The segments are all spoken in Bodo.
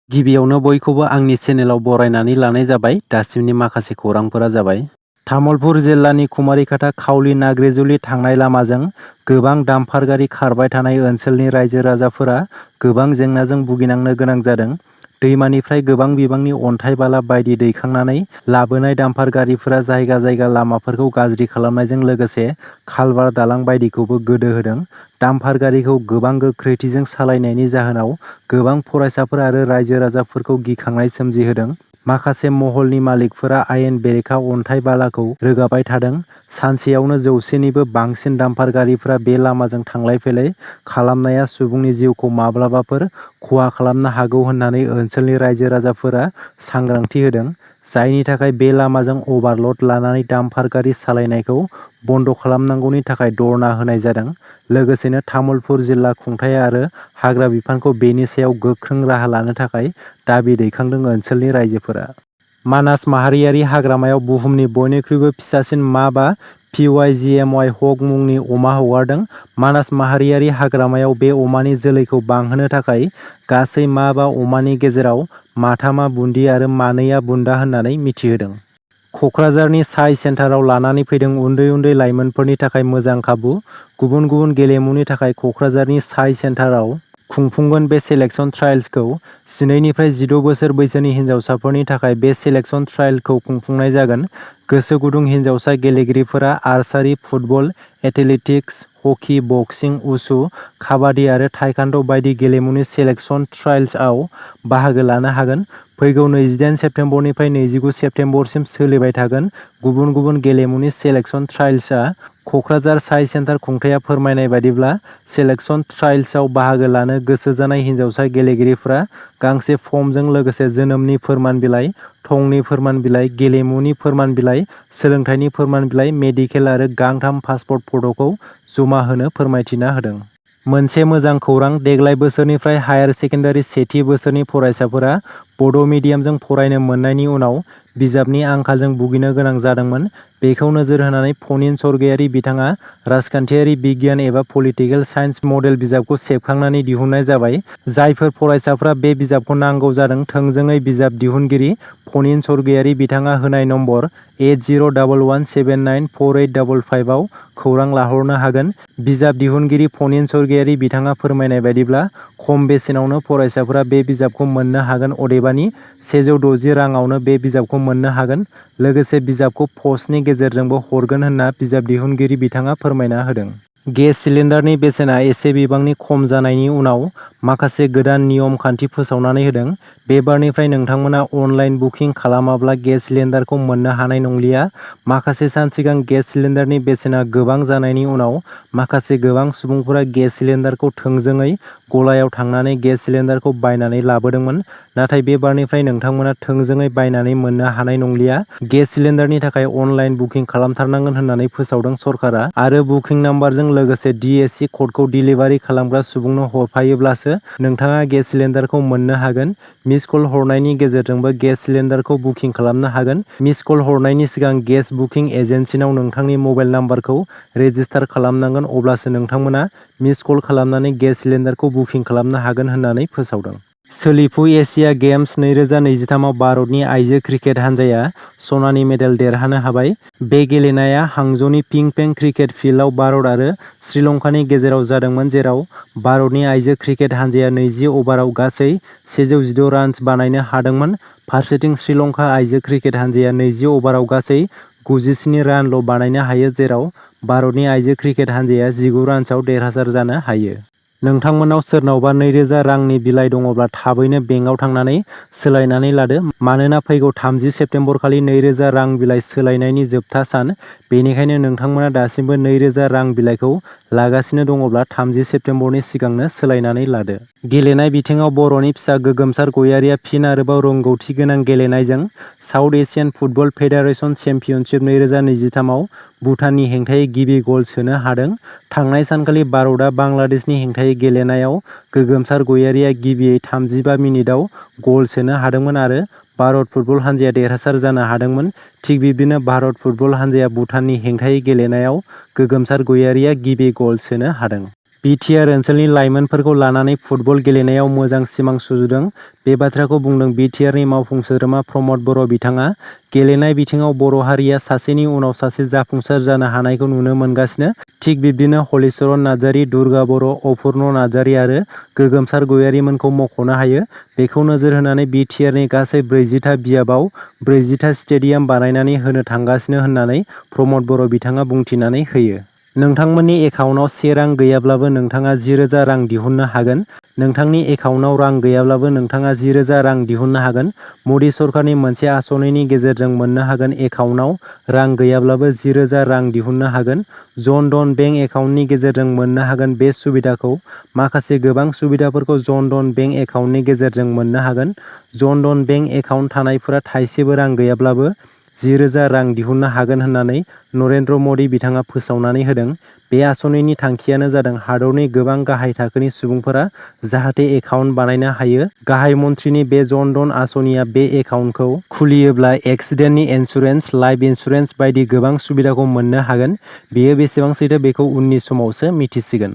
गिबियावनो बयखौबो आंनि चेनेलाव बरायनानै लानाय जाबाय। दासिमनि माखासे खौरांफोरा जाबाय। तामुलपुर जिल्लानि कुमारिघाटा खावली नाग्रिजुलि थांनाय लामाजों गोबां डाम्पार गारि खारबाय थानाय ओनसोलनि रायजो राजाफोरा गोबां जेंनाजों भुगिनांनो गोनां जादों। दैमानिफ्राय गोबां बिबांनि अन्थाइ बाला बायदि दैखांनानै लाबोनाय डाम्पार गारिफोरा जायगा जायगा लामाफोरखौ गाज्रि खालामनायजों लोगोसे खालभार दालां बायदिखौबो गोदो होदों। डाम्पार गारिखौ गोबां गोख्रैथिजों सालायनायनि जाहोनाव गोबां फरायसाफोर आरो रायजो राजाफोरखौ गिखांनाय सोमजिहोदों। माखासे महलनि मालिकफोरा आयेन बेरेखा अन्थाइ बालाखौ रोगाबाय थादों। सानसेयावनो 100निबो बांसिन डाम्पार गारिफोरा बे लामाजों थांलाय फैलाय खालामनाया सुबुंनि जिउखौ माब्लाबाफोर खहा खालामनो हागौ होननानै ओनसोलनि रायजो राजाफोरा सांग्रांथि होदों। जायनि थाखाय बे लामाजों अभारल'ड लानानै डाम्पार गारि सालायनायखौ बन्द' खालामनांगौनि थाखाय धर्ना होनाय जादों। लोगोसेनो तामुलपुर जिल्ला खुंथाय आरो हाग्रा बिफानखौ बेनि सायाव गोख्रों राहा लानो थाखाय दाबि दैखांदों ओनसोलनि रायजोफोरा। मानास माहारियारि हाग्रामायाव बुहुमनि बयनिख्रुइबो फिसासिन मा बा PYGMY हक मुंनि अमा हगारदों। मानास माहारियारि हाग्रामायाव बे अमानि जोलैखौ बांहोनो थाखाय गासै मा बा अमानि गेजेराव माथामआ बुन्दि आरो मानैआ बुन्दा होननानै मिथिहोदों। क'क्राझारनि साइ सेन्टाराव लानानै फैदों उन्दै उन्दै लाइमोनफोरनि थाखाय मोजां खाबु। गुबुन गुबुन गेलेमुनि थाखाय क'क्राझारनि साइ सेन्टाराव खुंफुंगोन बे सेलेक्शन ट्रायल्सखौ। 12 निफ्राय 16 बोसोर बैसोनि हिन्जावसाफोरनि थाखाय बे सेलेक्शन ट्रायलखौ खुंफुंनाय जागोन। गोसो गुदुं हिन्जावसा गेलेगिरिफोरा आर्चारि, फुटबल, एथलेटिक्स, हकी, बक्सिं, उसु, काबादि आरो ताइक्वान्ड' बायदि गेलेमुनि सेलेक्शन ट्रायल्सआव बाहागो लानो हागोन। फैगौ 28 सेप्तेम्बरनिफ्राय 29 सेप्तेम्बरसिम सोलिबाय थागोन। गुबुन गुबुन गेलेमुनि सेलेक्शन ट्रायल्सआ क'क्राझार साइ सेन्टार खुंथाया फोरमायनाय बायदिब्ला सेलेक्शन ट्रायल्सआव बाहागो लानो गोसो जानाय हिन्जावसा गेलेगिरिफोरा गांसे फर्मजों लोगोसे जोनोमनि फोरमान बिलाइ, थंनि फोरमान बिलाइ, गेलेमुनि फोरमान बिलाइ, सोलोंथाइनि फोरमान बिलाइ, मेडिकेल आरो गांथाम पासपर्ट फट'खौ जमा होनो फोरमायथिना होदों। मोनसे मोजां खौरां देग्लाय बोसोरनिफ्राय हायार सेकेन्डारि सेथि बोसोरनि फरायसाफोरा बड' मिडियामजों फरायनो मोननायनि उनाव बिजाबनि आंखालजों भुगिनो गोनां जादोंमोन। बेखौ नोजोर होनानै फनिन सरगयारि बिथाङा राजखान्थियारि बिगियान एबा पलिटिकेल साइन्स मडेल बिजाबखौ सेबखांनानै दिहुननाय जाबाय। जायफोर फरायसाफ्रा बे बिजाबखौ नांगौ जादों थोंजोङै बिजाब दिहुनगिरि फनिन सरगयारि बिथाङा होनाय नम्बर 8011794855 आव खौरां लाहरनो हागोन। बिजाब दिहुनगिरि फनिन सरगयारि बिथाङा फोरमायनाय बायदिब्ला खम बेसेनावनो फरायसाफोरा बे बिजाबखौ मोननो हागोन अदेबानि 160 राङावनो बे बिजाबखौ मोननो हागोन। लोगोसे बिजाबखौ पस्टनि गेजेरजोंबो हरगोन होनना बिजाब दिहुनगिरि बिथाङा फोरमायना होदों। गेस सिलिन्डारनि बेसेना एसे बिबांनि खम जानायनि उनाव माखासे गोदान नियम खान्थि फोसावनानै होदों। बे बारनिफ्राय नोंथांमोना अनलाइन बुकिं खालामाब्ला गेस सिलिन्डारखौ मोननो हानाय नंलिया। माखासे सान सिगां गेस सिलिन्डारनि बेसेना गोबां जानायनि उनाव माखासे गोबां सुबुंफोरा गेस सिलिन्डारखौ थोंजोङै गलायाव थांनानै गेस सिलिन्डारखौ बायनानै लाबोदोंमोन। नाथाय बे बारनिफ्राय नोंथांमोना थोंजोङै बायनानै मोननो हानाय नंलिया। गेस सिलिन्डारनि थाखाय अनलाइन बुकिं खालामथारनांगोन होननानै फोसावदों सरकारा आरो बुकिं नाम्बारजों लोगोसे DSC क'डखौ डिलिभारि खालामग्रा सुबुंनो हरफायोब्लासो नोंथाङा गेस सिलिन्डारखौ मोननो हागोन। मिस कल हरनायनि गेजेरजोंबो गेस सिलिन्डारखौ बुकिं खालामनो हागोन। मिस कल हरनायनि सिगां गेस बुकिं एजेन्सिनाव नोंथांनि मबाइल नाम्बारखौ रेजिस्टार खालामनांगोन अब्लासो नोंथांमोना मिस कल खालामनानै गेस सिलिन्डारखौ बुकिं खालामनो हागोन होननानै फोसावदों। सोलिफु एशिया गेम्स 2023 आव भारतनि आइजो क्रिकेट हानजाया सनानि मेडेल देरहानो हाबाय। बे गेलेनाया हांजौनि पिंपें क्रिकेट फिल्डआव भारत आरो श्रीलंकानि गेजेराव जादोंमोन जेराव भारतनि आइजो क्रिकेट हानजाया 20 अभाराव गासै 116 रान्स बानायनो हादोंमोन। फारसेथिं श्रीलंका आइजो क्रिकेट हानजाया 20 अभाराव गासै 97 रानल' बानायनो हायो जेराव भारतनि आइजो क्रिकेट हानजाया 19 रान्सआव देरहासार जानो हायो। नोंथांमोनाव सोरनावबा 2000 रांनि बिलाइ दङब्ला थाबैनो बेंकआव थांनानै सोलायनानै लादो। मानोना फैगौ 30 सेप्तेम्बर खालि 2000 रां बिलाइ सोलायनायनि जोबथा सान। बेनिखायनो नोंथांमोना दासिमबो 2000 रां बिलाइखौ लागासिनो दङब्ला 30 सेप्तेम्बरनि सिगांनो सोलायनानै लादो। गेलेनाय बिथिङाव बर'नि फिसा गोगोमसार गयारिया फिन आरोबाव रोंगौथि गोनां गेलेनायजों साउथ एसियान फुटबल फेडारेसन चेम्पियनशिप 2023 आव भुटाननि हेंथायै गिबि गल सोनो हादों। थांनाय सानखालि भारतआ बांलादेशनि हेंथायै गेलेनायाव गोगोमसार गयारिया गिबियै 35 मिनिटआव गल सोनो हादोंमोन आरो भारत फुटबल हानजाया देरहासार जानो हादोंमोन। थिग बिब्दिनो भारत फुटबल हानजाया भुटाननि हेंथायै गेलेनायाव गोगोमसार गयारिया गिबि गल सोनो हादों। बिटिआर ओनसोलनि लाइमोनफोरखौ लानानै फुटबल गेलेनायाव मोजां सिमां सुजुदों। बे बाथ्राखौ बुंदों बिटिआरनि मावफुं सोद्रोमा प्रमद बर' बिथाङा। गेलेनाय बिथिङाव बर' हारिया सासेनि उनाव सासे जाफुंसार जानो हानायखौ नुनो मोनगासिनो। थिग बिब्दिनो हलिचरन नार्जारि, दुर्गा बर', अपुर्न नार्जारि आरो गोगोमसार गयारिमोनखौ मख'नो हायो। बेखौ नोजोर होनानै बिटिआरनि गासै 40था बियाबाव 40था स्टेडियाम बानायनानै होनो थांगासिनो होननानै प्रमद बर' बिथाङा बुंथिनानै होयो। नोंथांमोननि एकाउन्टआव 1 रां गैयाब्लाबो नोंथाङा 10,000 रां दिहुननो हागोन। नोंथांनि एकाउन्टआव रां गैयाब्लाबो नोंथाङा 10,000 रां दिहुननो हागोन। मदि सरकारनि मोनसे आसनिनि गेजेरजों मोननो हागोन। एकाउन्टआव रां गैयाब्लाबो 10,000 रां दिहुननो हागोन। जन धन बेंक एकाउन्टनि गेजेरजों मोननो हागोन। बे सुबिदाखौ माखासे गोबां सुबिदाफोरखौ जन धन बेंक एकाउन्टनि गेजेरजों मोननो हागोन। जन धन बेंक एकाउन्ट थानायफोरा थाइसेबो रां गैयाब्लाबो 10,000 रां दिहुननो हागोन होननानै नरेन्द्र मदि बिथाङा फोसावनानै होदों। बे आसनिनि थांखियानो जादों हादरनि गोबां गाहाय थाखोनि सुबुंफोरा जाहाथे एकाउन्ट बानायनो हायो। गाहाय मन्थ्रिनि बे जन धन आसनिया बे एकाउन्टखौ खुलियोब्ला एक्सिडेन्टनि इन्सुरेन्स, लाइफ इन्सुरेन्स बायदि गोबां सुबिदाखौ मोननो हागोन। बेयो बेसेबां सैथो बेखौ उननि समावसो मिथिसिगोन।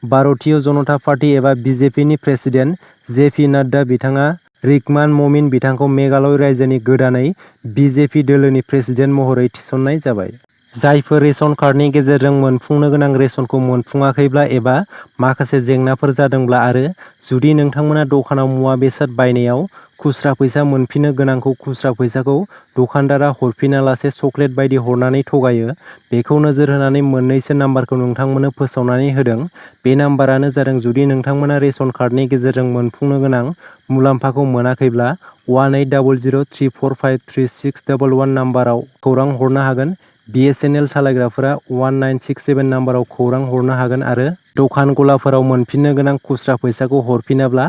भारतीय जनता पार्टी एबा बिजेपिनि प्रेसिडेन्ट जेपि नाड्डा बिथाङा रिकमान ममिन बिथांखौ मेघालय रायजोनि गोदानै बिजेपि दोलोनि प्रेसिडेन्ट महरै थिसननाय जाबाय। जायफोर रेशन कार्डनि गेजेरजों मोनफुंनो गोनां रेशनखौ मोनफुङाखैब्ला एबा माखासे जेंनाफोर जादोंब्ला आरो जुदि नोंथांमोना दखानाव मुवा बेसाद बायनायाव खुस्रा फैसा मोनफिननो गोनांखौ खुस्रा फैसाखौ दखानदारा हरफिनालासे चकलेट बायदि हरनानै थगायो, बेखौ नोजोर होनानै मोननैसो नाम्बारखौ नोंथांमोननो फोसावनानै होदों। बे नाम्बारानो जादों जुदि नोंथांमोना रेशन कार्डनि गेजेरजों मोनफुंनो गोनां मुलाम्फाखौ मोनाखैब्ला 180034536111 नाम्बाराव खौरां हरनो हागोन। बिएसएनएल सालायग्राफोरा 1967 नाम्बाराव खौरां हरनो हागोन आरो दखान गलाफोराव मोनफिननो गोनां खुस्रा फैसाखौ हरफिनाब्ला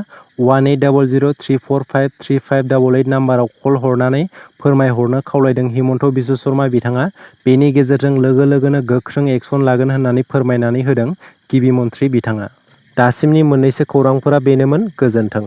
180034535888 नाम्बाराव कल हरनानै फोरमायहरनो खावलायदों हिमन्त बिश्व शर्मा बिथाङा। बेनि गेजेरजों लोगो लोगोनो गोख्रों एक्सन लागोन होननानै फोरमायनानै होदों गिबि मन्थ्रि बिथाङा। दासिमनि मोननैसो खौरांफोरा बेनोमोन। गोजोन्थों।